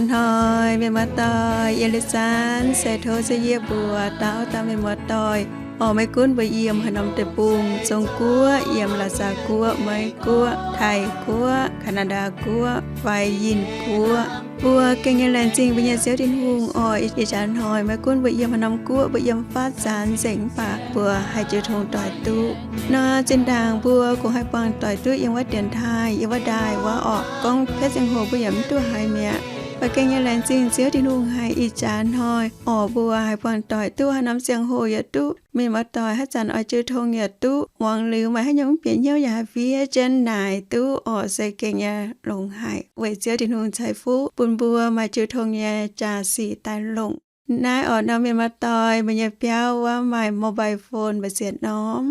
Hnoi mienh muoz-doic, yie Liuz Zanx se tov se yie mbuox dauh dauh mienh muoz-doic, oix maiv gunv mbuo yiem haaix norm deic-bung, Zong-Guoqv, yiem Laac Zaax Guoqv, Meiv Guoqv, Taiv Guoqv, Kaa^naa^ndaa Guoqv fai Yinh Guoqv, mbuo gengh nyei laengz zingh mbuo nyei Ziouv Tin-Hungh oc. Ih jaax hnoi maiv gunv mbuo yiem haaix norm guoqv, mbuo yiem faatv zanx nzengc mv baac mbuo haih jiu tong doic duqv. Nor zinh ndaangc mbuo kungx haih buangh doic duqv yiem wuov dienx taaih, yiem wuov ndaaih wuov orqc. Gorngv piev ziangh hoc mbuo yaac mv duqv haiz mi'aqv. Mv baac gengh nyei laengz zingh Ziouv Tin-Hungh haiz ih jaax hnoi oc, mbuo haih buangh doic duqv, haaix norm ziangh hoc yaac duqv. Mienh muoz-doic haaix zanc oix jiu tong yaac duqv. Muangx liuz maaih haaix nyungc mv bieqc hnyouv yaac haih fiev jienv naaic duqv oc. Se gengh nyei longx haic, weic Ziouv Tin-Hungh ceix fuqv bun mbuo maaih jiu tong nyei jaa-sic daaih longc. Naaiv oc, norm mienh muoz-doic, meih nyei biauv wuov maaih mobile phone mbu'ziex norm,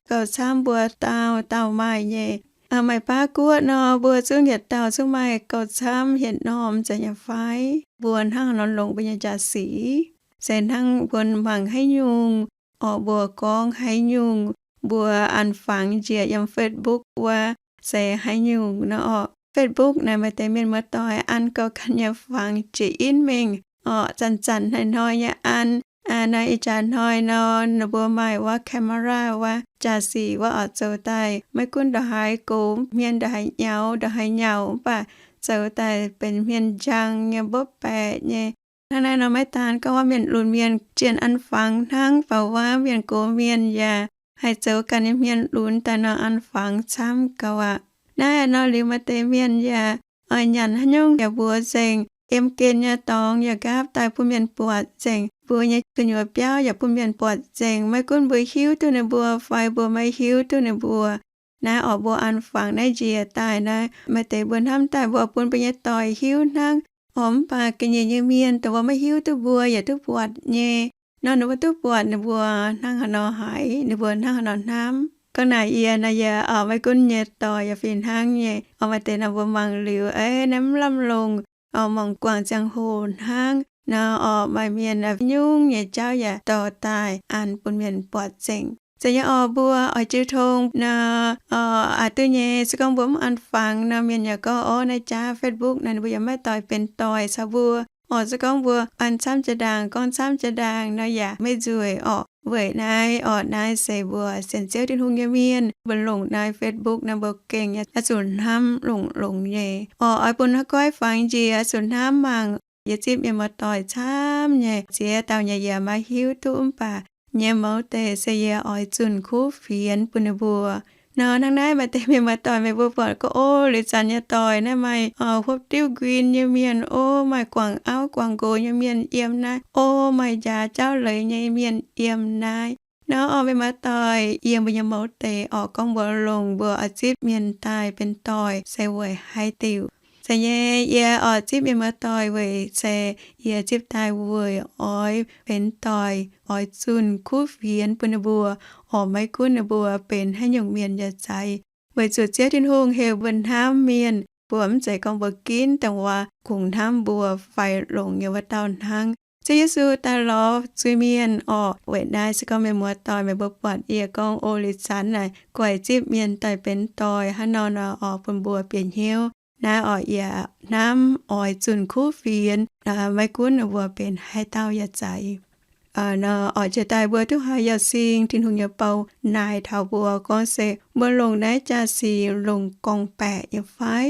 gauh camv mbuo dauh dauh maaih nyei. Maaih baav guoqv nor, mbuo zungv yietc dauh zungv maaih gauh camv yietc norm zeiz nyei fai? Mbuo hnangv haaix nor longc mbuo nyei jaa-sic? Se hnangv mbuo mangc haaix nyungc, oc, mbuo gorngv haaix nyungc, mbuo an fangx njiec yiem Facebook wuov, se haaix nyungc nor oc. Facebook naaic maaih deix mienh muoz-doic an gauh ganh nyei fangx jiex in mingh oc, zanc-zanc hnoi-hnoi nyei an. Naaiv ih jaax hnoi nor, ninh mbuo maaih wuov camera wuov jaa-sic wuov oc, zoux daaih maiv gunv ndongc haaix gox hmien, ndongc haaix nyaux, ndongc haaix nyaux mv baac zoux daaih benx hmien njang nyei, mbopv baeqc nyei. Hnangv naaiv nor maiv daan gorngv wuov mienh lunx mienh jienh an fangx hnangv, baac wuov mienh gox mienh yaac haih zoux ganh nyei hmien lunx daaih nor an fangx camv gauh aqv. Naaiv nor liuz maaih deix mienh yaac oix nyanc haaix nyungc yaac mbuox nzengc, yiem gen nyei dorngx yaac nqaapv daaih bun mienh buatc nzengc, mbuo nyei gu'nyuoz biauv yaac bun mienh buatc nzengc, maiv gunv mbuo hiuv duqv ninh mbuo fai mbuo maiv hiuv duqv ninh mbuo. Naaiv oc, mbuo an fangx naaiv njiec daaih naaiv, maaih deix mbuo hnamv daaih mbuo bun mbuo nyei doic hiuv hnangv oc, mv baac ga'nyiec nyei mienh dongh mbuo maiv hiuv duqv mbuo yaac duqv buatc nyei. Nor ninh mbuo duqv buatc ninh mbuo hnangv haaix nor haiz, ninh mbuo hnangv haaix nor hnamv. Gorngv naaic yie nor, yie oc, maiv gunv nyei doic yaac fih hnangv nyei oc. Maaih deix nor mbuo mangc liuz, ei, naaiv mv lamh longc oc, mangc guangc ziangh hoc hnangv nor oc, maaih mienh nyungc nyei jauv yaac dorh daaih an bun mienh buatc nzengc. Zeiz nyei oc, mbuo oix jiu tong nor, aa, duqv nyei. Se gorngv mbuo mv an fangx nor, mienh yaac gorngv, orv, naaiv jaav Facebook nor, ninh mbuo yaac maiv doix benx doic caux mbuo oc. Se gorngv mbuo an camv jiex ndaangc, gorngv camv jiex ndaangc nor yaac maiv nzueic oc. Weic naaiv oc, naaiv se mbuo sienx Ziouv Tin-Hungh nyei mienh, mbuo longc naaiv Facebook nor, mbuo gengh nyei oix zuqc hnamv longx-longx nyei oc. Oix bun haaix goiv fangx njiec oix zuqc hnamv mangc. Yie zipv mienh muoz-doic camv nyei, ziex dauh nyei yie maiv hiuv duqv, mv baac nyei mouz deix se yie oix zunh kuv fienx bun ninh mbuo. Nor hnangv naaiv maaih deix mienh muoz-doic meih mbuo buatc gorngv, o, Liuz Zanx nyei doic naaiv maaih hopv diuv nquin nyei mienh, o, maaih guangc auv guangc nqox nyei mienh yiem naaiv, o, maaih njaaux jauv leiz nyei mienh yiem naaiv. Nor oc, mienh muoz-doic, yie mbuo nyei mouz deix oc, gorngv mbuo longc mbuo oix zipv mienh daaih benx doic se weic haaix diuc? Zeiz nyei, yie oix zipv mienh muoz-doic weic se yie zipv daaih weic oix benx doic, oix zunh kuv fienx bun ninh mbuo oc, maiv gunv ninh mbuo benx haaix nyungc mienh nyei za'eix. Weic zuqc Ziouv Tin-Hungh heuc mbuo hnamv mienh, mbuo mv zeiz gorngv mbuo ginv dongh wuov kungx hnamv mbuo fai longc nyei wuov dauh hnangv. Ziouv Yesu daaih lorz zuiz-mienh oc. Weic naaiv se gorngv mienh muoz-doic meih mbuo buatc yie gorngv, o, Liuz Zanx naaic guaix zipv mienh daaih benx doic hnangv nor nor oc, bun mbuo bieqc hnyouv. Naaiv oc, yie hnamv oix zunh kuv fienx, maiv gunv ninh mbuo benx haaix dauh yaac za'eix. Nor oc, jiex daaih mbuo duqv haiz Yauh Sing, Tin-Hungh nyei bou, naaic taux mbuo gorngv se mbuo longc naaiv jaa-sic longc gorngv-baeqc nyei fai?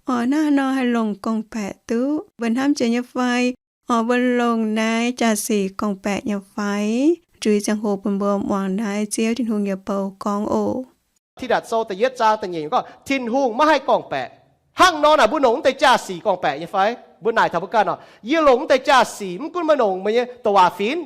Oc, hnangv haaix nor haih longc gorngv-baeqc duqv? Mbuo hnamv jiex nyei fai? Oc, mbuo longc naaiv jaa-sic gorngv-baeqc nyei fai? Nzuiz ziangh hoc bun mbuo muangx naaiv Ziouv Tin-Hungh nyei bou gorngv oc. Tidatc Sou da'yietv zaang da'nyeic gorngv, Tin-Hungh maiv haih gorngv-baeqc. Hnangv nor naaic mbuo longc wuov deix jaa-sic gorngv-baeqc nyei fai? Mbuo naaic taux mbuo ganh oc, yie longc wuov deix jaa-sic, mv gunv meih longc meih nyei douc waac finx,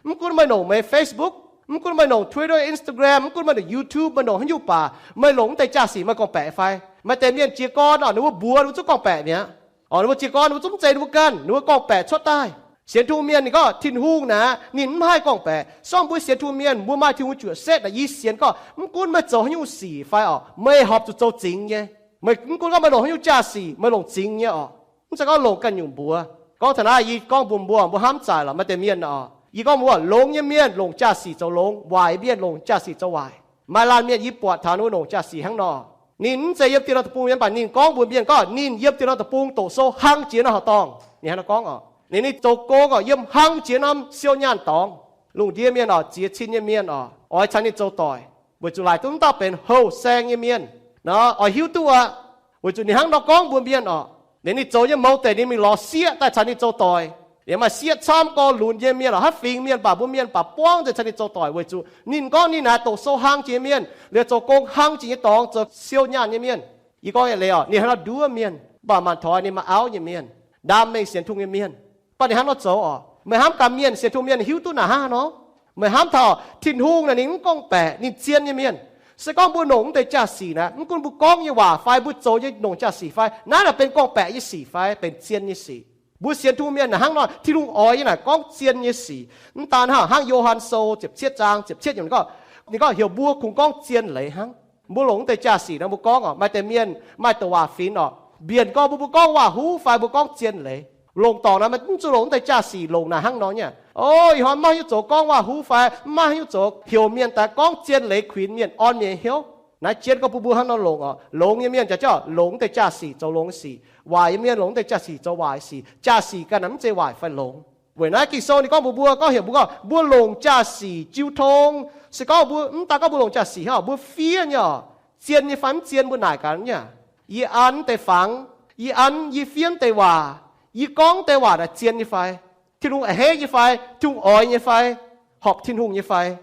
mv gunv meih longc meih Facebook, mv gunv meih longc Twitter, Instagram, mv gunv meih longc YouTube, meih longc haaix nyungc baac, meih longc wuov deix jaa-sic meih gorngv-baeqc fai? Maaih deix mienh jiez gorn oc, ninh mbuo mbuox ninh mbuo zungv gorngv-baeqc mi'aqv. Oc, ninh mbuo jiez gorn ninh mbuo zungv mv zeiz ninh mbuo ganh, ninh mbuo gorngv-baeqc cuotv daaih. Sienx Tin-Hungh mienh ninh gorngv Tin-Hungh naaic ninh mv haih gorngv-baeqc. Se gorngv mbuo sienx Tin-Hungh mienh, mbuo maaih Tin-Hungh juoqc setv naaic, yie sienx gorngv mv gunv meih zoux haaix nyungc sic fai oc, meih horpc zuqc zoux zingx nyei. Meih mv gunv gorngv meih longc haaix nyungc jaa-sic, meih longc zingx nyei oc. Mv zeiz gorngv longc ganh nyungc mbuox. Gorngv taux naaiv yie gorngv mbuox mbuo, mbuo hnamv zaaic lorqc, maaih deix mienh oc, yie gorngv mbuox longx nyei mienh longc jaa-sic zoux longx, waaic mienh longc jaa-sic zoux waaic. Maaih laanh mienh yie buatc taux ninh mbuo longc jaa-sic hnangv nor. Ninh mv zeiz yiem dieh norm deic-bung mienh, mv baac ninh gorngv mbuox mienh gorngv ninh yiem dieh norm deic-bung doqc sou hlang jiex nor haaix dorngh. Ninh hnangv nor gorngv oc. Ninh, ninh zoux gong oc, yiem hlang jiex norm siou nyaanh dorngx. Lungh ndiev mienh oc, ziex cin nyei mienh oc, oix caux ninh zoux doic, weic zuqc laaic duqv mv dauh benx houh saeng nyei mienh nor, oix hiuv duqv aqv. Weic zuqc ninh hnangv nor gorngv mbuox mienh oc. Ninh, ninh zoux nyei mouz deix ninh mingh lorz sieqv daaih caux ninh zoux doic. Liemh maaih sieqv camv gorx lunx nyei mienh oc, haaix fingx mienh baac mbuo mienh baac buangv nzengc caux ninh zoux doic weic zuqc ninh gorngv ninh naaic doqc sou hlang jiex nyei mienh, liemh zoux gong hlang jiex nyei dorngx, zoux siou nyaanh nyei mienh. Yie gorngv nyei leiz oc, ninh hnangv nor nduov mienh, mv baac mangc taux ninh maaih auv nyei mienh, ndaam mengh sienx Tin-Hungh nyei mienh, mv baac ninh hnangv nor zoux oc. Meih hnamv gaax mienh sienx Tin-Hungh mienh hiuv duqv naaic hnangv haaix nor? Meih hnamv taux Tin-Hungh naaic ninh mv gorngv-baeqc, ninh zien nyei mienh. Se gorngv mbuo longc mv deix jaa-sic naaic, mv gunv mbuo gorngv nyei waac fai mbuo zoux nyei longc jaa-sic fai, naaiv naaic benx gorngv-baeqc nyei sic fai benx zien nyei sic. Mbuo sienx Tin-Hungh mienh naaic hnangv nor, Tin-Hungh oix nyei naaic gorngv zien nyei sic. Mv daan hnangv Yo^han Sou ziepc cietv zaang ziepc cietv yiemc ninh gorngv, heuc mbuo kungx gorngv zien leiz hnangv. Mbuo longc mv deix jaa-sic nor mbuo gorngv oc, maaih deix mienh maaih douc waac finx oc, mbienc gorngv mbuo, mbuo gorngv waac-huv fai mbuo gorngv zien leiz. Longc dorngc naaic mv zuqc longc mv deix jaa-sic, longc naaic hnangv nor nyei. O, ih hnoi mv maaih haaix nyungc zoux gorngv waac-huv fai mv maaih haaix nyungc zoux heuc mienh daaih gorngv zien leiz kuinx mienh, orn mienh hnyouv. Naaiv jienv gorngv bun mbuo hnangv nor longc oc. Longx nyei mienh jaax jauv longc mv deix jaa-sic zoux longx nyei sic. Waaic nyei mienh longc mv deix jaa-sic zoux waaic sic. Jaa-sic ganh naaic mv zeiz waaic fai longx. Weic naaiv Ging-Sou ninh gorngv mbuox mbuo, gorngv heuc mbuo gorngv mbuo longc jaa-sic jiu tong. Se gorngv mbuo mv daan gorngv mbuo longc jaa-sic hnangv, mbuo fiev nyei oc, zien nyei fai mv zien mbuo naaic gaax nyei. Yie an deix fangx, yie an, yie fiev deix waac, yie gorngv deix waac naaic zien nyei fai, Tin-Hungh a'hneiv nyei fai, Tin-Hungh oix nyei fai, horpc Tin-Hungh nyei fai.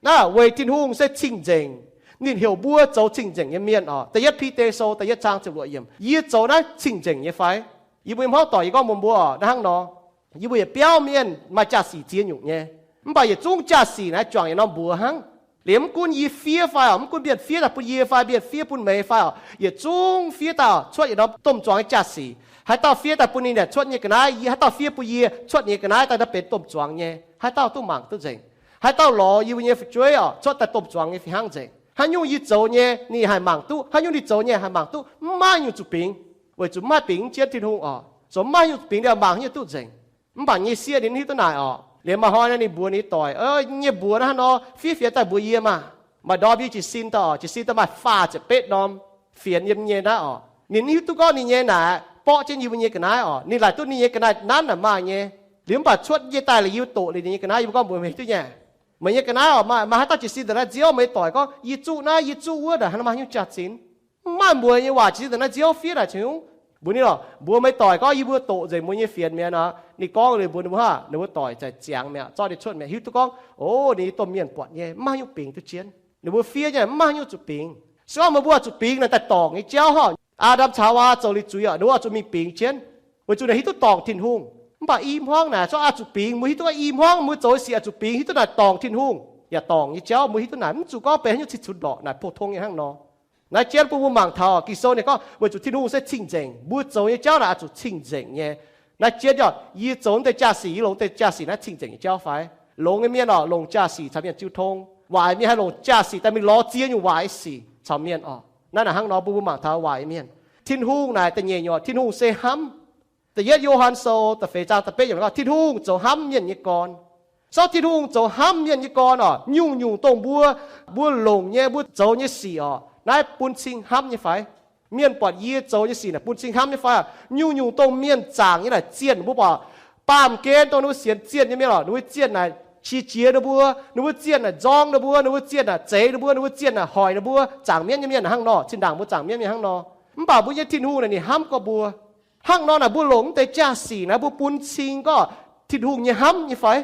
Naaiv weic Tin-Hungh se cing-nzengc. Ninh heuc mbuo zoux cing-nzengc nyei mienh oc. Da'yietv Bide Sou da'yietv zaang ziepc luoqc yiemc, yie zoux naaiv cing-nzengc nyei fai? Yie mbuo nyei hmuangv doic yie gorngv mbuox mbuo oc, naaiv hnangv nor. Yie mbuo yietc biauv mienh maaih jaa-sic ziex nyungc nyei, mv baac yietc zungv jaa-sic naaiv juangc yietc norm mbuox hnangv. Liemh mv gunv yie fiev fai oc, mv gunv mienh fiev daaih bun yie fai mienh fiev bun meih fai oc, yietc zungv fiev daaih cuotv yietc norm domh zuangx nyei jaa-sic. Haaix dauh fiev daaih bun ninh naaic cuotv nyei ga'naaiv, haaix dauh fiev bun yie cuotv nyei ga'naaiv daaih naaiv benx domh zuangx nyei. Haaix dauh duqv mangc duqv nzengc. Haaix dauh lorz yie mbuo nyei fu'jueiv oc cuotv daaih domh zuangx nyei fih hnangv nzengc. Haaix nyungc yie zoux nyei ninh haih mangc duqv, haaix nyungc ninh zoux nyei haih mangc duqv, mv maaih nyungc zuqc bingx. Weic zuqc mv maaih bingx jienv Tin-Hungh oc. Zoux mv maaih nyungc zuqc bingx liuz mangc haaix nyungc duqv nzengc. Mv baac nyei sieqv ninh hiuv duqv naaic oc. Liemh maaih hnoi naaiv ninh mbuox ninh doic, nyei mbuox naaiv hnangv nor, fiev fienx daaih mbuox yie maah. Maaih ndorm yie jiez sin daaih oc, jiez sin daaih maaih faah ziepc betv norm fienx yiem nyei naaiv oc. Ninh hiuv duqv gorngv ninh nyei naaic borqv jienv yie mbuo nyei ga'naaiv oc. Ninh laaic duqv ninh nyei ga'naaiv nanv naaic maaih nyei. Liuz mv baac cuotv yie daaih liuz yie doqc liuz ninh nyei ga'naaiv, yie mbuo gorngv mbuox meih duqv nyei, meih nyei ga'naaiv oc, maaih haaix dauh jiez sin daaih naaiv nziouv, meih doic gorngv yie zuqv naaiv, yie zuqv wuov, naaic hnangv nor maaih haaix nyungc jaax-zinh? Mv maaih mbuox nyei waac jiez sin daaih naaiv nziouv fiev naaic cingx mbuox ninh oc, mbuox meih doic gorngv yie mbuo doqc nzengc mbuo nyei fienx mi'aqv nor. Ninh gorngv liuz mbuox ninh mbuo hnangv, ninh mbuo doic zai ziangx mi'aqv, zorqv ninh cuotv mi'aqv, hiuv duqv gorngv, o, ninh nyei domh mienh buatc nyei, mv maaih haaix nyungc bingx duqv jienv. Ninh mbuo fiev nyei mv maaih haaix nyungc zuqc bingx. Se gorngv meih mbuo oix zuqc bingx naaic daaih dorngc nyei jauv oc. Aa^ndam caux Haawaa zoux liuz zuiz oc, ninh mbuo oix zuqc mingh bingx jienv, weic zuqc ninh hiuv duqv dorngc Tin-Hungh. Mv baac i hmuangv naaic corc oix zuqc bingx, mbuo hiuv duqv i hmuangv mbuo zoux nyei sic oix zuqc bingx, hiuv duqv naaic dorngc Tin-Hungh yaac dorngc nyei jauv mbuo hiuv duqv naaic, mv zuqc gorngv benx haaix nyungc cing-cunx lorqc naaic, pou-tong nyei hnangv nor. Naaiv jienv bun mbuo mangc taux Ging-Sou ninh gorngv weic zuqc Tin-Hungh se cing-nzengc, mbuo zoux nyei jauv naaic oix zuqc cing-nzengc nyei. Naaiv jienv oc, yie zoux deix jaa-sic, yie longc deix jaa-sic naaiv cing-nzengc nyei jauv fai? Longx nyei mienh oc, longc jaa-sic caux mienh jiu tong. Waaic mienh haih longc jaa-sic daaih mingh lorz ziex nyungc waaic nyei sic caux mienh oc. Naaiv naaic hnangv nor bun mbuo mangc taux waaic mienh. Tin-Hungh naaic da'nyeic nyungc, Tin-Hungh se hnamv. Da'yietv Yo^han Sou da'feix zaang da'betv yiemc gorngv Tin-Hungh zoux hnamv mienh nyei gorn. Sortv Tin-Hungh zoux hnamv mienh nyei gorn oc, nyungc-nyungc dongh mbuo, mbuo longc nyei, mbuo zoux nyei sic oc, naaiv bun cing hnamv nyei fai? Mienh buatc yie zoux nyei sic naaic bun cing hnamv nyei fai? Nyungc-nyungc dongh mienh zaangc nyei naaic zienh, mbuo buatc baamh gen dongh ninh mbuo sienx zienh nyei mienh oc, ninh mbuo zienh naaic qiex jiez ninh mbuo, ninh mbuo zienh naaic nzorng ninh mbuo, ninh mbuo zienh naaic zeix ninh mbuo, ninh mbuo zienh naaic hoic ninh mbuo. Zaangc mienv nyei mienh hnangv nor, zinh ndaangc mbuo zaangc mienv mienh hnangv nor. Mv baac mbuo nyei Tin-Hungh naaic ninh hnamv gorx mbuo. Hnangv nor naaic mbuo longc mv deix jaa-sic naaic mbuo bun cing gorngv Tin-Hungh nyei hnamv nyei fai?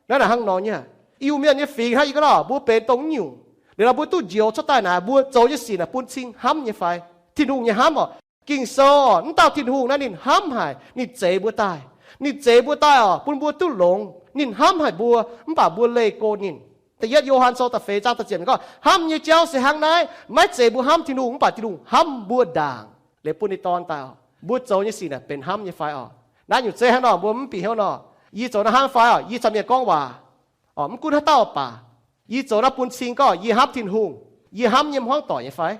Naaiv naaic hnangv nor nyei. Iu-Mienh nyei fingx hnangv yie gorngv nor, mbuo benx dongh nyungc. Liuz nor mbuo duqv njoux cuotv daaih naaic mbuo zoux nyei sic naaic bun cing hnamv nyei fai? Tin-Hungh nyei hnamv oc. Ging-Sou oc, mv dauh Tin-Hungh naaiv ninh hnamv haic, ninh zeix mbuo daaih. Ninh zeix mbuo daaih oc, bun mbuo duqv longx. Ninh hnamv haic mbuo, mv baac mbuo leih go ninh. Da'yietv Yo^han Sou da'feix zaang da'ziepc gorngv, hnamv nyei jauv se hnangv naaiv, maiv zeiz mbuo hnamv Tin-Hungh, mv baac Tin-Hungh hnamv mbuo ndaangc, liuz bun ninh Dorn daaih oc. Mbuo zoux nyei sic naaic benx hnamv nyei fai oc? Naaiv nyungc zeiv hnangv nor mbuo mv bieqc hnyouv nor, yie zoux naaiv hnangv fai oc? Yie caux mienh gorngv waac oc, mv gunv haaix dauh baac, yie zoux naaiv bun cing gorngv yie hnamv Tin-Hungh, yie hnamv nyei hmuangv doic nyei fai?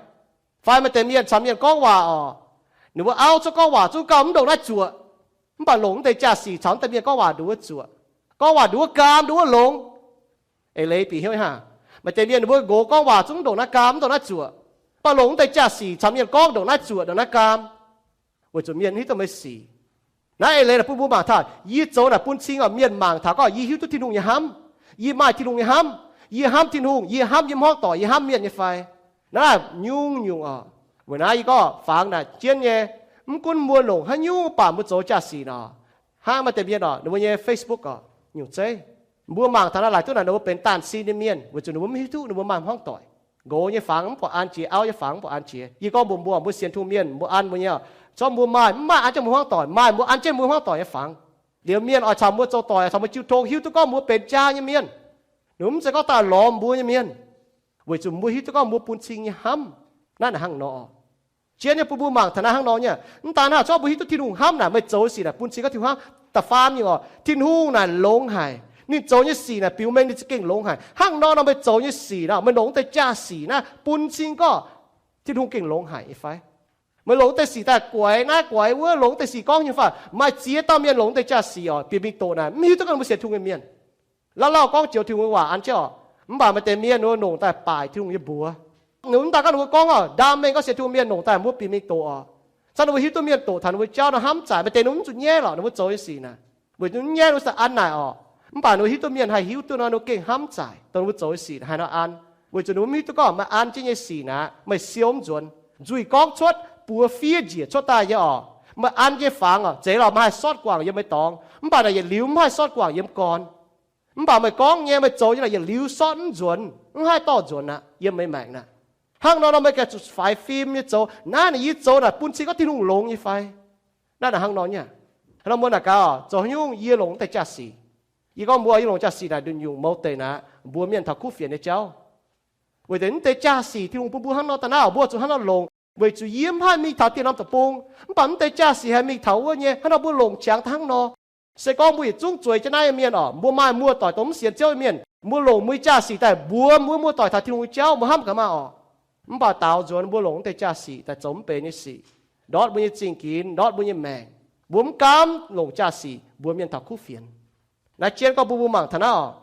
Fai maaih deix mienh caux mienh gorngv waac oc, ninh mbuo auv cuotv gorngv waac zungv gauh mv ndongc naaiv zuoqc, mv baac longc mv deix jaa-sic caux mv deix mienh gorngv waac nduov wuov zuoqc. Gorngv waac nduov wuov gaam, nduov wuov longx. Eix leiz bieqc hnyouv hnangv. Maaih deix mienh ninh mbuo nqox gorngv waac zungv ndongc naaiv gaam, mv ndongc naaiv zuoqc, mv baac longc mv deix jaa-sic caux mienh gorngv ndongc naaiv zuoqc, ndongc naaiv gaam, weic zuqc mienh hiuv duqv meih sic. Naaiv eix leiz naaic bun mbuo mangc taux, yie zoux naaic bun cing oc, mienh mangc taux gorngv yie hiuv duqv Tin-Hungh nyei hnamv. Yie maaih Tin-Hungh nyei hnamv. Yie hnamv Tin-Hungh, yie hnamv yiem hmuangv doic, yie hnamv mienh nyei fai? Naaiv nyungc-nyungc oc. Weic naaiv yie gorngv fangx naaic jienv nyei, mv gunv mbuo longc haaix nyungc baac mbuo zoux jaa-sic nor, hnangv maaih deix mienh oc, ninh mbuo nyei Facebook oc, nyungc zeiv. Mbuo mangc taux naaiv laaic duqv naaic ninh mbuo benx daanh sin nyei mienh weic zuqc ninh mbuo mv hiuv duqv ninh mbuo maaih hmuangv doic. Nqox nyei fangx mv buatc an jiex, auv nyei fangx mv buatc an jiex. Yie gorngv mbuox mbuo, mbuo sienx Tin-Hungh mienh mbuo an mbuo nyei, zorqv mbuo maaih, mv maaih an jienv mbuo hmuangv doic, maaih mbuo an jienv mbuo hmuangv doic nyei fangx. Liuz mienh oix caux mbuo zoux doic, caux mbuo jiu tong, hiuv duqv gorngv mbuo benx jaa nyei mienh. Ninh mv zeiz gorngv daaih lorz mbuo nyei mienh, weic zuqc mbuo hiuv duqv gorngv mbuo bun cing nyei hnamv. Naaiv naaic hnangv nor. Jienv nyei bun mbuo mangc taux naaiv hnangv nor nyei. Mv daan hnangv, zorqv mbuo hiuv duqv Tin-Hungh hnamv naaic, meih zoux sic naaic bun cing gorngv Tin-Hungh hnamv. Da'faam nyungc oc, Tin-Hungh naaic longx haic. Ninh zoux nyei sic naaic biux mengh ninh za'gengh longx haic. Hnangv nor nor meih zoux nyei sic naaic, meih longc deix jaa-sic naaiv bun cing gorngv Tin-Hungh gengh longx haic nyei fai? Meih longc deix sic daaih guaix naaiv guaix wuov, longc deix sic gorngv nyei fai? Maaih ziex dauh mienh longc deix jaa-sic oc, bieqc mingh doqc naaic, mv hiuv duqv gorngv ninh mbuo sienx Tin-Hungh nyei mienh. Lauh lauh gorngv joux Tin-Hungh nyei waac an jienv oc, mv baac maaih deix mienh ninh mbuo longc daaih baaic Tin-Hungh nyei mbuox. Ninh mv daan gorngv ninh mbuo gorngv oc, ndaam mengh gorngv sienx Tin-Hungh mienh longc daaih mbuo bieqc mingh doqc oc. Caux ninh mbuo hiuv duqv mienh doqc taux ninh mbuo jauv nor hnamv zaic, maaih deix ninh mbuo mv zuqc nyaiv lorqc, ninh mbuo zoux nyei sic naaic. Weic ninh mv nyaiv ninh mbuo se an naaic oc. Mv baac ninh mbuo hiuv duqv mienh haih hiuv duqv nor, ninh mbuo gengh hnamv zaic dongh ninh mbuo zoux nyei sic haaix nor an. Weic zuqc ninh mbuo mv hiuv duqv gorngv meih an jienv nyei sic naaic meih siou mv nzuonx. Nzuih gorngv cuotv buoz fiev njiec cuotv daaih nyei oc. Meih an jienv fangx oc, zeiz lorqc, meih haih sortv guangc yiem meih dorngx, mv baac naaic yietc liuz mv haih sortv guangc yiem gorn. Mv baac meih gorngv nyei, meih zoux nyei naaic yietc liuz sortv mv nzuonx, mv haih dorh nzuonx aqv yiem meih maengc naaic. Hnangv nor nor meih gengh zuqc faix fim nyei zoux. Naaiv naaic yie zoux naaic bun cing gorngv Tin-Hungh longx nyei fai? Naaiv naaic hnangv nor nyei. Hnangv nor mbuo naaic gaax oc, zoux haaix nyungc yie longc mv deix jaa-sic? Yie gorngv mbuo, yie longc jaa-sic naaic nduqc nyungc mouz deic naaic, mbuox mienh taux kuv fienx nyei jauv. Weic zuqc mv deix jaa-sic Tin-Hungh bun mbuo hnangv nor daaih naaiv, mbuo zuqc hnangv nor longc. Weic zuqc yie mv haih mingh taux dieh norm deic-bung, mv baac mv deix jaa-sic haih mingh taux wuov nyei. Hnangv nor mbuo longc qangx daaih hnangv nor. Se gorngv mbuo yietc zungv zueiz jienv naaiv nyei mienh oc, mbuo maaih muoz-doic dongh mv sienx Ziouv nyei mienh, mbuo longc mbuo nyei jaa-sic daaih mbuox mbuo muoz-doic taux Tin-Hungh nyei jauv, mbuo hnamv gaax maah oc. Mv baac daaux nzuonx mbuo longc mv deix jaa-sic daaih zoux mv benx nyei sic, ndortv mbuo nyei zingh ginx, ndortv mbuo nyei maengc. Mbuo mv gaamv longc jaa-sic mbuox mienh taux kuv fienx. Naaiv jienv gorngv bun mbuo mangc taux naaiv oc,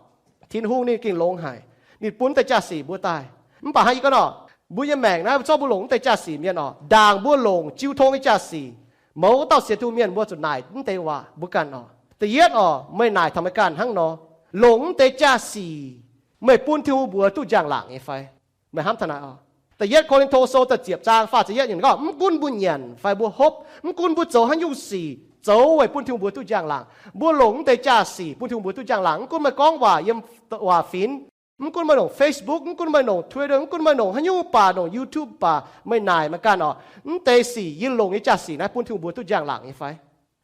Tin-Hungh ninh gengh longx haic. Ninh bun mv deix jaa-sic mbuo daaih. Mv baac hnangv yie gorngv nor, mbuo nyei maengc naaiv zorqv mbuo longc mv deix jaa-sic mienh oc, ndaangc mbuo longc jiu tong nyei jaa-sic. Mouz dauh sienx Tin-Hungh mienh mbuo zuqc naaic mv deix waac mbuo ganh oc. Da'yietv oc, meih naaic taux meih ganh hnangv nor, longc mv deix jaa-sic meih bun Tin-Hungh mbuox duqv njang-laangc nyei fai? Meih hnamv taux naaic oc. Da'yietv Ko^lin^to Sou da'ziepc zaang faah ziepc yietv ninh gorngv, mv gunv mbuo nyanc fai mbuo hopv, mv gunv mbuo zoux haaix nyungc sic, zoux weic bun Tin-Hungh mbuox duqv njang-laangc. Mbuo longc mv deix jaa-sic bun Tin-Hungh mbuox duqv njang-laangc. Mv gunv meih gorngv waac yiem waac-finx, mv gunv meih longc Facebook, mv gunv meih longc Twitter, mv gunv meih longc haaix nyungc baac, longc YouTube baac, meih naaic meih ganh oc, mv deix sic yie longc nyei jaa-sic naaiv bun Tin-Hungh mbuox duqv njang-laangc nyei fai?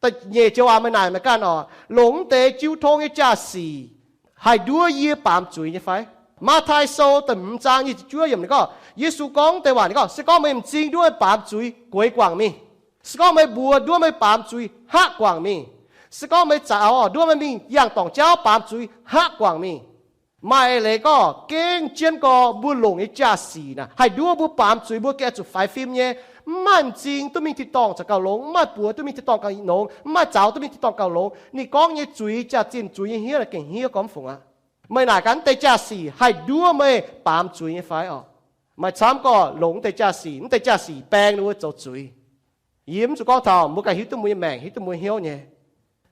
Da'nyeic joux waac meih naaic meih ganh oc, longc mv deix jiu tong nyei jaa-sic haih nduov yie baamz zuiz nyei fai? Matv^taai Sou da'hmz zaang nyic ziepc juov yiemc ninh gorngv, Yesu gorngv deix waac ninh gorngv, se gorngv meih m'zing nduov meih baamz zuiz, gueix guangc mingh. Se gorngv meih mbuox nduov meih baamz zuiz, hngaqv guangc mingh. Se gorngv meih zaux nduov meih mingh yangh dorngc jauv baamz zuiz, hngaqv guangc mingh. Maaih eix leiz gorngv gengh jienv gorx mbuo longc nyei jaa-sic naaic haih nduov mbuo baamz zuiz, mbuo gengh zuqc faix fim nyei. Mv maaih m'zing duqv mingh tin-dorngh caux gauh longx, mv maaih buoz duqv mingh tin-dorngh gauh nongx, mv maaih zaux duqv mingh tin-dorngh gauh longx. Ninh gorngv nyei zuiz, jaax-zinh zuiz nyei hniev gengh hniev gormx fungc aqv. Meih naaic gaax mv deix jaa-sic haih nduov meih baamz zuiz nyei fai oc? Maaih camv gorngv longc mv deix jaa-sic, mv deix jaa-sic baeng ninh mbuo zoux zuiz. Yie mv zuqc gorngv taux mbuo ganh hiuv duqv mbuo nyei maengc, hiuv duqv mbuo hnyouv nyei.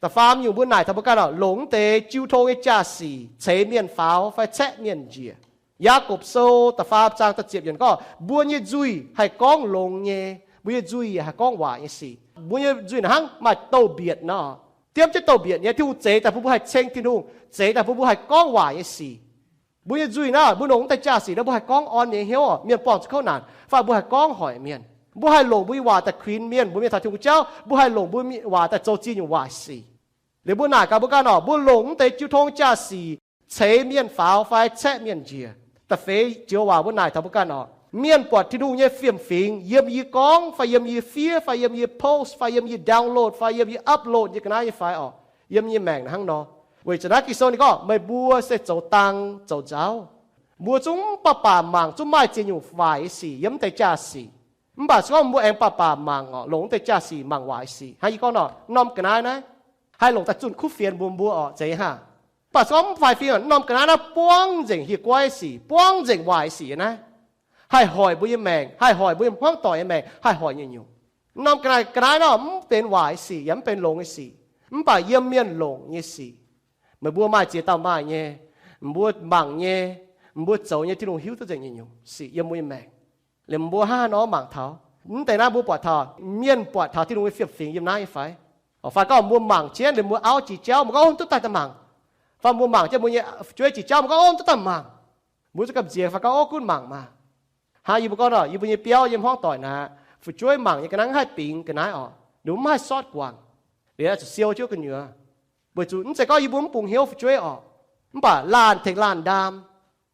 Da'faam nyungc mbuo naaic taux mbuo ganh oc, longc mv deix jiu tong nyei jaa-sic ceix mienh faaux fai caeqv mienh njiec. Yaagorpc Sou da'faam zaang da'ziepc yiemc gorngv, mbuo nyei nzuih haih gorngv longx nyei, mbuo nyei nzuih yaac haih gorngv waaic nyei sic. Mbuo nyei nzuih naaic hnangv maaih douz-mbietc nor. Diemv jienv douz-mbietc nyei, Tin-Hungh zeix daaih bun mbuo haih ceng Tin-Hungh, zeix daaih bun mbuo haih gorngv waaic nyei sic. Mbuo nyei nzuih naaiv, mbuo longc mv deix jaa-sic naaiv, mbuo haih gorngv orn nyei hnyouv oc, mienh buangh zuqc kouv naanc, fai mbuo haih gorngv hoic mienh. Mbuo haih longc mbuo nyei waac daaih kuinx mienh, mbuox mienh taux Tin-Hungh jauv, mbuo haih longc mbuo nyei waac daaih zoux ziex nyungc waaic sic. Liuz mbuo naaic gaax mbuo ganh oc, mbuo longc mv deix jiu tong jaa-sic ceix mienh faaux fai caeqv mienh njiec. Da'feix joux waac mbuo naaic taux mbuo ganh oc, mienh buatc Tin-Hungh nyei fiem-fingx yiem yie gorngv fai yiem yie fiev fai yiem yie post fai yiem yie download fai yiem yie upload nyei ga'naaiv nyei fai oc, yiem yie maengc hnangv nor. Weic zuqc naaiv Ging-Sou ninh gorngv meih mbuo se zoux dang zoux nzauv. Mbuo zungv mv baac baac mangc zungv maaih ziex nyungc waaic nyei sic yiem mv deix jaa-sic. Mv baac se gorngv mbuo aengx baac baac mangc oc, longc mv deix jaa-sic mangc waaic sic. Hnangv yie gorngv nor, norm ga'naaiv naaiv haih longc daaih zunh kuv fienx mbuox mbuo oc, zeiz hnangv. Mv baac se gorngv mv faix fim, norm ga'naaiv naaiv buangv nzengc hieh guaiv sic, buangv nzengc waaic sic naaiv, haih hoic mbuo nyei maengc, haih hoic mbuo nyei hmuangv doic nyei maengc, haih hoic nyungc-nyungc. Mv norm ga'naaiv, ga'naaiv nor mv benx waaic nyei sic yaac mv benx longx nyei sic, mv baac yiem mienh longc nyei sic. Meih mbuo maaih ziex dauh maaih nyei, mbuo mangc nyei, mbuo zoux nyei, Tin-Hungh hiuv duqv nzengc nyei nyungc sic yiem mbuo nyei maengc. Liemh mbuo hnangv haaix nor mangc taux, mv deix naaiv mbuo buatc taux mienh buatc taux Tin-Hungh nyei fiem-fingx yiem naaiv nyei fai? Fai gorngv mbuo mangc jienv liemh mbuo auv jiex jauv, mbuo gorngv, Ov, duqv daaih daaih mangc. Fai mbuo mangc jienv mbuo nyei fu'jueiv jiex jauv, mbuo gorngv, Ov, duqv daaih mangc. Mbuo zuqc gamh nziex fai gorngv, Ov, gunv mangc maah. Hnangv yie mbuo gorngv nor, yie mbuo nyei biauv yiem hmuangv doic naaic, fu'jueiv mangc nyei ga'naaiv haih bingx ga'naaiv oc, ninh mbuo mv haih sortv guangc. Liuz zuqc siou jienv gu'nyuoz. Weic zuqc mv zeiz gorngv yie mbuo mv bungx hnyouv fu'jueiv oc, mv baac laanh tengx laanh ndaam.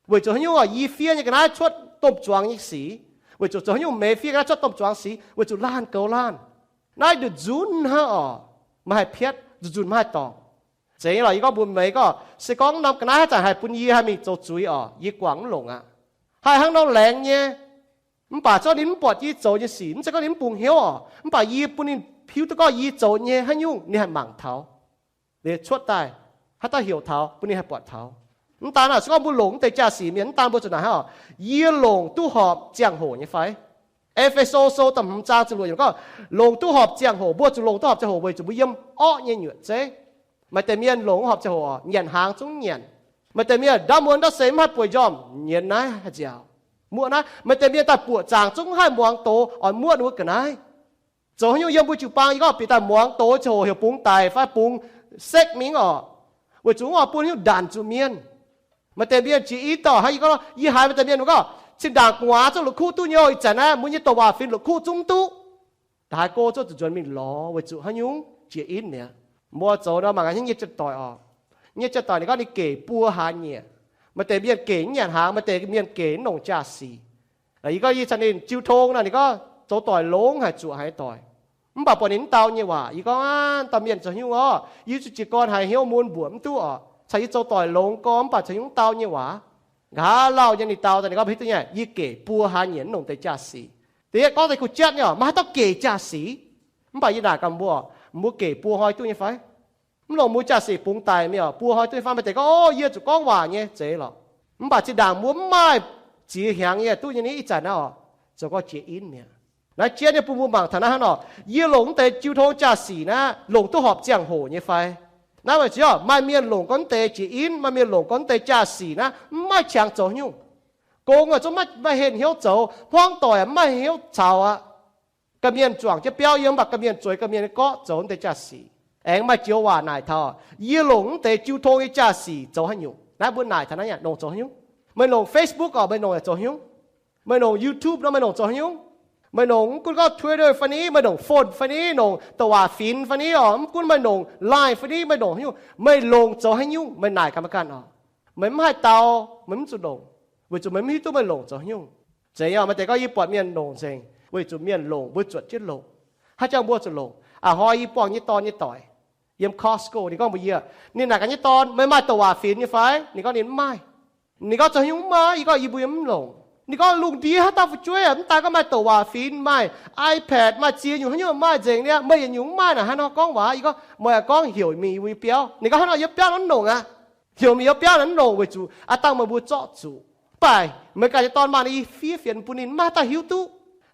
Weic zuqc haaix nyungc oc, yie fiev nyei ga'naaiv cuotv domh zuangx nyei sic. Weic zuqc zoux haaix nyungc meih fiev ga'naaiv cuotv domh zuangx sic? Weic zuqc laanh goux laanh. Naaiv nduqc nzunc hnangv oc, maiv haih piatv, nzunc nzunc maiv haih dorngc. Zeiz nyei lorqc, yie gorngv mbuox meih gorngv, se gorngv norm ga'naaiv haaix zanc haih bun yie haih mingh zoux zuiz oc, yie guangc mv longc aqv. Haih hnangv nor laengz nyei. Mv baac zorqv ninh mv buatc yie zoux nyei sic, mv zeiz gorngv ninh mv bungx hnyouv oc, mv baac yie bun ninh hiuv duqv gorngv yie zoux nyei haaix nyungc ninh haih mangc taux, liuz cuotv daaih, haaix dauh heuc taux bun ninh haih buatc taux. Mv daan naaic, se gorngv mbuo longc mv deix jaa-sic mienh, mv daan mbuo zuqc naaic hnangv oc, yie longc duqv horpc ziangh hoc nyei fai? E^fe^so Sou da'hmz zaang ziepc luoqc yiemc gorngv, longc duqv horpc ziangh hoc. Mbuo zuqc longc duqv horpc ziangh hoc weic zuqc mbuo yiem orqv nyei nyuoqc zeiv. Maaih deix mienh longc horpc ziangh hoc oc, nyanc hnaangx zungv nyanc. Maaih deix mienh ndaamv muonz ndaamv seix mv haih bueix njormh, nyienz naaiv haih nziaauc, muoqv naaiv. Maaih deix mienh daaih buoqc zaangc zungv mv haih muangx doz, oix muoqv ninh mbuo ga'naaiv. Zoux haaix nyungc yiem mbuo jiu-baang, yie gorngv bieqc daaih muangx doz ziangh hoc heuc bungx daic fai bungx sekv mingh oc, weic zuqc mv oix bun haaix nyungc ndanc zuqc mienh. Maaih deix mienh jiex in dorh hnangv yie gorngv, yie haiz maaih deix mienh gorngv, cin-ndaangc gu'nguaaz zungv la'kuqv duqv nyei, ih zanc naaiv mbuo nyei douc waac-fin la'kuqv zungv mv duqv. Ndaaih haaix go zungv zuqc nzuonx mingh lorz weic zuqc haaix nyungc jiex in mi'aqv. Mbuo zoux nor mangc gaax nyei jien-doic oc. Nyei jien-doic ninh gorngv ninh gec buo hlaax nyieqc. Maaih deix mienh gec mv nyanc hnaangx, maaih deix mienh gec mv longc jaa-sic. Yie gorngv yie caux ninh jiu tong nor, ninh gorngv zoux doic longx haic, zuoqc haic doic. Mv baac buatc ninh mv dau nyei waac, yie gorngv, Aav, dauh mienh zoux haaix nyungc orqv? Yie zuqc jiez gorn haiz hnyouv mun mbuoqc mv duqv oc. Caux yie zoux doic longx gorx mv baac zoux haaix nyungc mv dau nyei waac. Nqa'haav lauh nyei ninh dau daaih ninh gorngv, Hiuv duqv nyei, yie gec buo hlaax nyieqc mv longc deix jaa-sic. Da'yietv gorngv deix kuh jatv nyei oc, maiv haaix dauh gec jaa-sic. Mv baac yie naaic gaax mbuo, mbuo gec buo hnoi duqv nyei fai? Mv longc mbuo jaa-sic bungx daic mingh oc, buo hnoi duqv nyei fai? Maaih deix gorngv, Ov, yie zuqc gorngv waac nyei, zeiz lorqc. Mv baac zinh ndaangc mbuo mv maaih ziex hnyangx nyei duqv nyei, ih zanc naaiv oc, zoux gorngv jiex in mi'aqv. Naaiv jienv nyei bun mbuo mangc taux naaiv hnangv nor, yie longc mv deix jiu tong jaa-sic naaiv longc duqv horpc ziangh hoc nyei fai? Naaiv weic zuqc maaih mienh longc gorngv mv deix jiex in, maaih mienh longc gorngv mv deix jaa-sic naaiv mv maaih qangx zoux haaix nyungc. Gong aac zungv maiv, maiv henh hnyouv zoux, hmuangv doic aac mv maaih hnyouv caux aqv. Ga'mienh juangc jienv biauv yiem, mv baac ga'mienh zueiz ga'mienh nyei gorqv zoux mv deix jaa-sic. Aengx maaih joux waac naaic taux, yie longc mv deix jiu tong nyei jaa-sic zoux haaix nyungc? Naaiv mbuo naaic taux naaiv, longc zoux haaix nyungc? Meih longc Facebook oc, meih longc zoux haaix nyungc? Meih longc YouTube nor, meih longc zoux haaix nyungc? Meih longc mv gunv gorngv Twitter fai ni, meih longc phone fai ni, longc douc waac-fin fai ni oc, mv gunv meih longc Line fai ni, meih longc haaix nyungc, meih longc zoux haaix nyungc? Meih naaic gaax meih ganh oc. Meih mv haih dau, meih mv zuqc longc, weic zuqc meih mv hiuv duqv meih longc zoux haaix nyungc. Zeiz nyei, maaih deix gorngv yie buatc mienh longc nzengc, weic zuqc mienh longc mbuo zuotc jienv longc. Haaix jangx mbuo zuqc longc? A'hnoi yie buangh nyei dorn nyei doic yiem Costco, ninh gorngv mbuox yie, ninh naaic gaax nyei dorn, Meih maaih douc waac-fin nyei fai? Ninh gorngv ninh mv maaih. Ninh gorngv, Zoux haaix nyungc mv maaih? Yie gorngv, Yie mbuo yiem mv longc. Ninh gorngv, Lungh ndiev haaix dauh fu'jueiv mv daaih gorngv maaih douc waac-fin, maaih iPad, maaih ziex nyungc haaix nyungc maaih nzengc niaa, meih yietc nyungc mv maaih naaic, haaix nor gorngv waac? Yie gorngv, Meih aengx gorngv heuc mingh yie mbuo nyei biauv. Ninh gorngv, Haaix nor yiem biauv nor mv longc aqv. Heuc mingh yie mbuo biauv nor mv longc weic zuqc aav dangh meih mbuo zorqv zuqc. Mv baac meih ganh nyei dorn maaih nor, yie fiev fienx bun ninh, mv maaih haaix dauh hiuv duqv.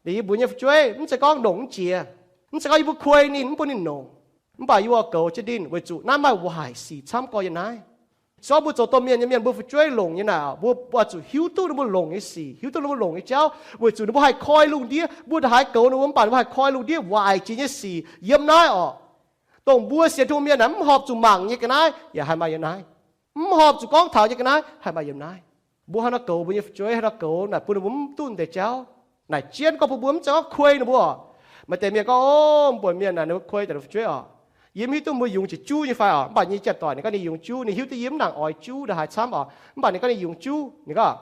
Liuz yie mbuo nyei fu'jueiv mv zeiz gorngv longc mv jiex, mv zeiz gorngv yie mbuo kuei ninh mv bun ninh longc, mv baac yie mbuo goux jienv ninh weic zuqc naaiv maaih waaic sic camv gorx yiem naaiv. Se gorngv mbuo zoux domh mienh nyei mienh, mbuo fu'jueiv longc nyei naaic, mbuo oix zuqc hiuv duqv ninh mbuo longc nyei sic, hiuv duqv ninh mbuo longc nyei jauv, weic zuqc ninh mbuo haih koi lungh ndiev. Mbuo ndongc haaix goux ninh mbuo, mv baac ninh mbuo haih koi lungh ndiev waaic jiex nyei sic yiem naaiv oc. Dongh mbuo sienx Tin-Hungh mienh naaic mv horpc zuqc mangc nyei ga'naaiv yaac haih maaih yiem naaiv. Mv horpc zuqc gorngv taux nyei ga'naaiv haih maaih yiem naaiv. Mbuo haaix nor goux mbuo nyei fu'jueiv, haaix nor goux naaic bun ninh mbuo mv duqv deix jauv. Naaic jienv gorngv bun mbuo mv zeiz gorngv kuei ninh mbuo oc. Maaih deix mienh gorngv, Ov, mbuo mienh naaic ninh mbuo kuei daaih ninh fu'jueiv oc. Yie mv hiuv duqv mbuo yungz jiex juv nyei fai oc. Mv baac yie nyei janx-doic ninh gorngv ninh yungz juv, ninh hiuv duqv yie mv nangc oix juv ndongc haaix camv oc. Mv baac ninh gorngv ninh yungz juv, ninh gorngv,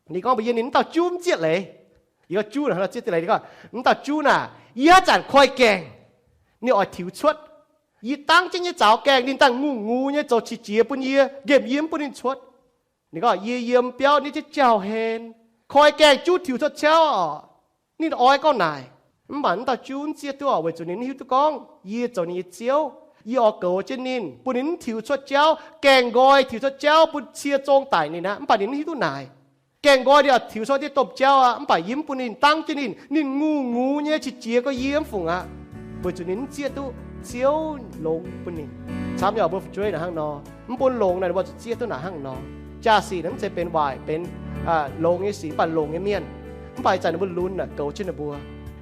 ninh gorngv mbuox yie ninh mv dauh juv mv zieqv leiz. Yie gorngv, Juv naaic hnangv nor zieqv leiz? Ninh gorngv, Mv dauh juv naaic, yie haaix zanc koi gaengh, ninh oix tiux cuotv. Yie dangv jienv nyei zaux gaengh, ninh dangh ngungh ngux nyei zoux qiex jiez bun yie, nqemh yie mv bun ninh cuotv. Ninh gorngv, Yie yiem biauv nitv jienv jauv hen, koi gaengh juv tiux cuotv jauv oc. Ninh oix gorngv naaic. Mv baac mv dauh juv mv zieqv duqv oc, weic zuqc ninh mv hiuv duqv gorngv yie zoux ninh nyei Ziouv. Yie oix goux jienv ninh, bun ninh mv tiux cuotv jauv, gaengh nqoi tiux cuotv jauv, bun cie zong daic ninh aqv. Mv baac ninh mv hiuv duqv naaic. Gaengh nqoi ninh oix tiux sou diev domh jauv aqv, mv baac yie mv bun ninh, dangv jienv ninh, ninh ngungh ngungh nyei qiex jiez gorx yie mv fungc aqv, weic zuqc ninh mv zieqv duqv Ziouv longx bun ninh. Camv nyei, mbuo fu'jueiv naaic hnangv nor, mv bun longx naaic ninh mbuo zuqc zieqv duqv naaic hnangv nor. Jaa-sic ninh mv zeiz benx waaic, benx longx nyei sic, mv baac longx nyei mienh. Mv baac ih zanc ninh mbuo lunx naaic goux jienv ninh mbuo.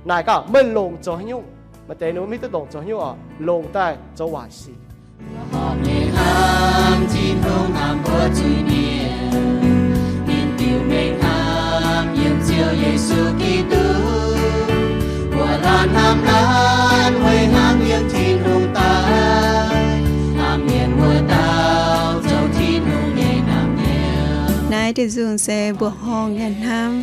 Naaic gaax, meih longc zoux haaix nyungc? Maaih deix ninh mbuo mv hiuv duqv longc zoux haaix nyungc oc, longc daaih zoux waaic sic. Naaiv diuh nzungh se mbuoqc horngh nyei hnamv.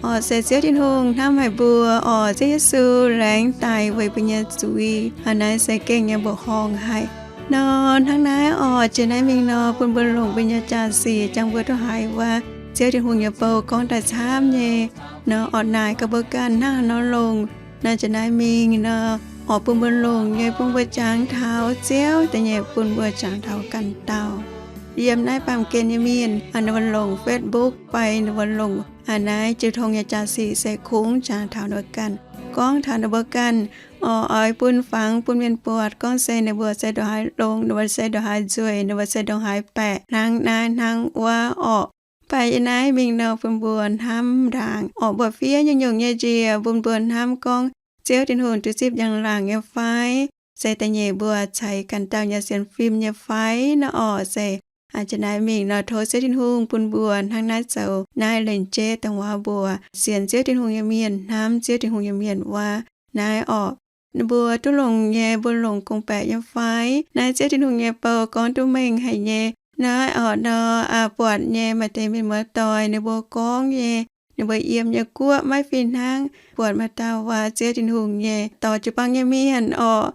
Orqc, se Ziouv Tin-Hungh hnamv haic mbuo. Orqc, Ziouv Yesu laengz daic weic mbuo nyei zuiz. Aa, naaiv se gengh nyei mbuoqc horngh haic nor. Hnangv naaiv orqc, jiex naaiv mingh nor, bun mbuo longc mbuo nyei jaa-sic jangx mbuo duqv haiz wuov Ziouv Tin-Hungh nyei bou gorngv daaih camv nyei nor. Orqc, naaic gaax mbuo ganh hnangv haaix nor longc nor. Jiex naaiv mingh nor, orqc, bun mbuo longc nyei, bun mbuo jangx taux Ziouv da'nyeic, bun mbuo jangx taux ganh dauh. Yiem naaiv baamh gen nyei mienh, ninh mbuo longc Facebook fai ninh mbuo longc naaiv jiu tong nyei jaa-sic se kungx jangx taux ninh mbuo ganh, gorngv taux ninh mbuo ganh. Orqc, oix bun fangx bun mienh buatc gorngv se ninh mbuo se ndongc haaix longx, ninh mbuo se ndongc haaix nzueic, ninh mbuo se ndongc haaix baeqc, hnangv naaiv hnangv wuov orqc. Mv baac yiem naaiv mingh nor, bun mbuo hnamv ndaangc orqc, mbuo fiev nyungc-nyungc nyei njiec, bun mbuo hnamv gorngv Ziouv Tin-Hungh duqv zipv njang-laangc nyei fai, se da'nyeic mbuo ceix ganh dauh nyei sienx fim nyei fai nor orqc. Se jiex naaiv mingh nor, tov Ziouv Tin-Hungh bun mbuo hnangv naaiv zoux naaiv lengc jeiv dongh wuov mbuo sienx Ziouv Tin-Hungh nyei mienh, hnamv Ziouv Tin-Hungh nyei mienh wuov. Naaiv orqc, ninh mbuo duqv longc nyei, mbuo longc gorngv-baeqc nyei fai? Naaiv Ziouv Tin-Hungh nyei bou gorngv duqv mengh haic nyei. Naaiv orqc nor, buatc nyei maaih deix mienh muoz-doic ninh mbuo gorngv nyei, ninh mbuo yiem nyei guoqv maiv fih hnangv. Buatc maaih dauh waac Ziouv Tin-Hungh nyei dorh jiu-baang nyei mienh orqc,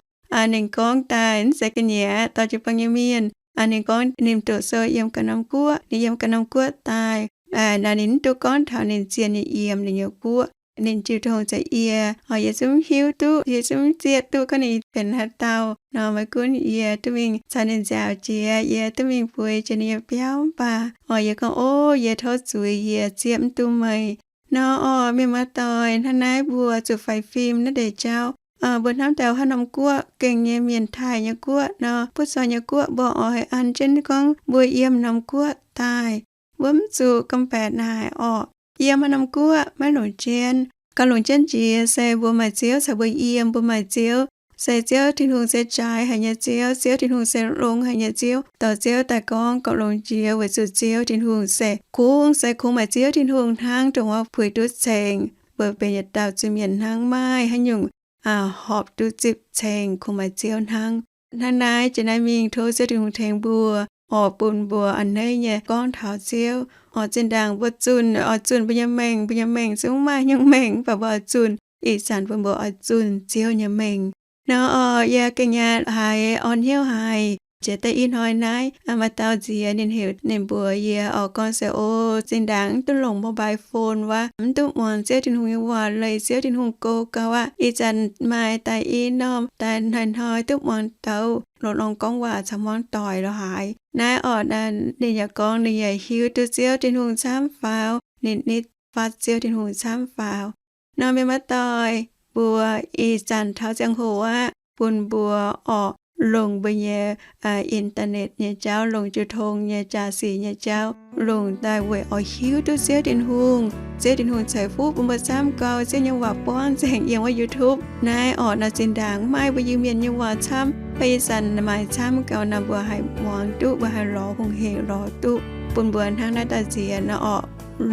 ninh gorngv daaih mv zeiz ga'nyiec, dorh jiu-baang nyei mienh. Ninh gorngv ninh doqc sou yiem ganh norm guoqv, ninh yiem ganh norm guoqv daaih. Naaiv ninh mv duqv gorngv taux ninh zien nyei yiem ninh nyei guoqv. Ninh jiu tong za'gengh, yie zungv hiuv duqv, yie zungv zieqv duqv gorngv ninh benx haaix dauh nor. Maiv gunv yie duqv mingh caux ninh nziaauc jiex, yie duqv mingh bueix jiex ninh nyei biauv, mv baac orqc, yie gorngv, O, yie tov zuiz yie zieqv mv duqv meih nor. Orqc, mienh muoz-doic, hnangv naaiv mbuo zuqc faix fim naaiv deix jauv. Mbuo hnamv taux haaix norm guoqv gengh nyei, mienh taaih nyei guoqv nor, butv zoih nyei guoqv, mbuo oix an jienv gorngv mbuo yiem norm guoqv daaih. Mbuo mv zuqc gorngv-baeqc naaic orqc, yiem haaix norm guoqv maiv longc jienv. Gauh longc jienv jiex se mbuo maaih Ziouv caux mbuo yiem, mbuo maaih Ziouv. Se Ziouv Tin-Hungh se jaaix haic nyei Ziouv, Ziouv Tin-Hungh se longx haic nyei Ziouv. Dorh Ziouv daaih gorngv gauh longx jiex, weic zuqc Ziouv Tin-Hungh se kungx, se kungx maaih Ziouv Tin-Hungh hnangv dongh wuov puix duqv ceng. Mbuo benx yietc dauh zuiz-mienh hnangv, maaih haaix nyungc horpc duqv zipv ceng, kungx maaih Ziouv hnangv. Hnangv naaiv jiex naaiv mingh tov Ziouv Tin-Hungh tengx mbuo, orqc, bun mbuo a'hneiv nyei gorngv taux Ziouv. Orqc, zinh ndaangc mbuo zunh, oix zunh mbuo nyei mengh, mbuo nyei mengh zungv maaih nyungc mengh, mv baac mbuo oix zunh, ih zanc bun mbuo oix zunh Ziouv nyei mengh nor. Orqc, yie gengh nyei haiz orn hnyouv haic. Jiex daaih ih hnoi naaiv, maaih dauh nziex ninh heuc ninh mbuox yie orqc, gorngv se, O, zinh ndaangc mv duqv longc mobile phone wuov, mv duqv muangx Ziouv Tin-Hungh nyei waac, leih Ziouv Tin-Hungh go gau aqv. Ih zanc maaih daaih i norm daaih hnoi-hnoi duqv muangx douz, longx-longx gorngv waac caux hmuangv doic lo haaix. Naaiv orqc, ninh yaac gorngv ninh yaac hiuv duqv Ziouv Tin-Hungh camv faaux, ninh nitv fatv Ziouv Tin-Hungh camv faaux. Nor mienh muoz-doic, mbuo ih zanc taux ziangh hoc aqv, bun mbuo orqc longc mbuo nyei internet nyei jauv, longc jiu tong nyei jaa-sic nyei jauv, longc daaih weic oix hiuv duqv Ziouv Tin-Hungh. Ziouv Tin-Hungh ceix fuqv bun mbuo camv gau. Ziouv nyei waac buangv nzengc yiem wuov YouTube naaiv orqc. Nor zinh ndaangc maaih mbuo Iu-Mienh nyei waac camv, mv baac ih zanc maaih camv gau nor, mbuo haih muangx duqv, mbuo haih lorz hungh hec lorz duqv. Bun mbuo hnangv naaiv dauh nziex nor orqc,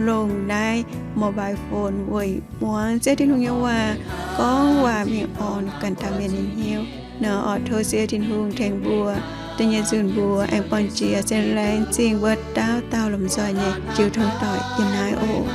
longc naaiv mobile phone weic muangx Ziouv Tin-Hungh nyei waac, gorngv waac mingh orn ganh dauh mienh nyei hnyouv nor orqc. Tov Ziouv Tin-Hungh tengx mbuo, da'nyeic nzunc mbuo aengx buangh jiex, se laengz zingh mbuo dauh dauh lomh nzoih nyei jiu tong doic yiem naaiv oc.